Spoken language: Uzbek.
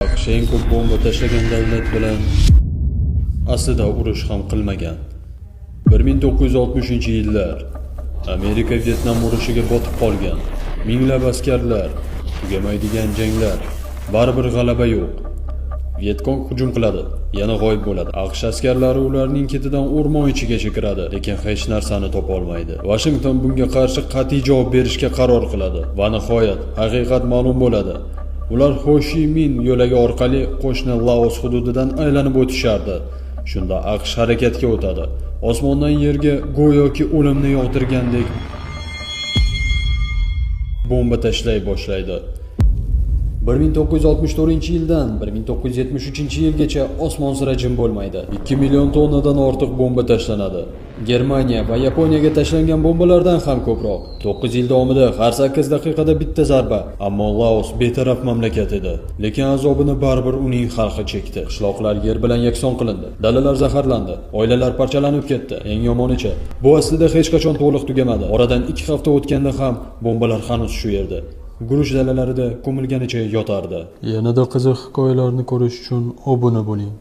AQSh eng ko'p bomba tashlagan davlat bilan aslida urush ham qilmagan. 1960-yillar. Amerika Vyetnam urushiga botib qolgan. Minglab askarlar, tugamaydigan janglar, baribir g'alaba yo'q. Vyetkong hujum qiladi, yana g'oyib bo'ladi. AQSh askarlari ularning ketidan o'rmon ichigacha kiradi, lekin hech narsani topa olmaydi. Vashington bunga qarshi qat'iy javob berishga qaror qiladi va nihoyat haqiqat ma'lum bo'ladi. Ular Ho Shi Min yo'lagi orqali qo'shni Laos hududidan aylanib o'tishardi. Shunda AQSh harakatga o'tadi. Osmondan yerga go'yoki o'limni yog'dirgandek bomba tashlay boshlaydi. 1964-yildan 1973-yilgacha osmon sira jim bo'lmaydi. 2 million tonnadan ortiq bomba tashlanadi. Germaniya va Yaponiyaga tashlangan bombalardan ham ko'proq. 9 yil davomida har 8 daqiqada bitta zarba. Ammo Laos betaraf mamlakat edi. Lekin azobini baribir uning xalqi chekdi. Qishloqlar yer bilan yakson qilindi. Dalalar zaharlandi. Oilalar parchalanib ketdi. Eng yomonicha, bu aslida hech qachon to'liq tugamadi. Oradan 2 hafta o'tganda ham bombalar hanuz shu yerda, guruch dalalarida ko'milganicha yotardi. Yanada qiziq hikoyalarni ko'rish uchun obuna bo'ling.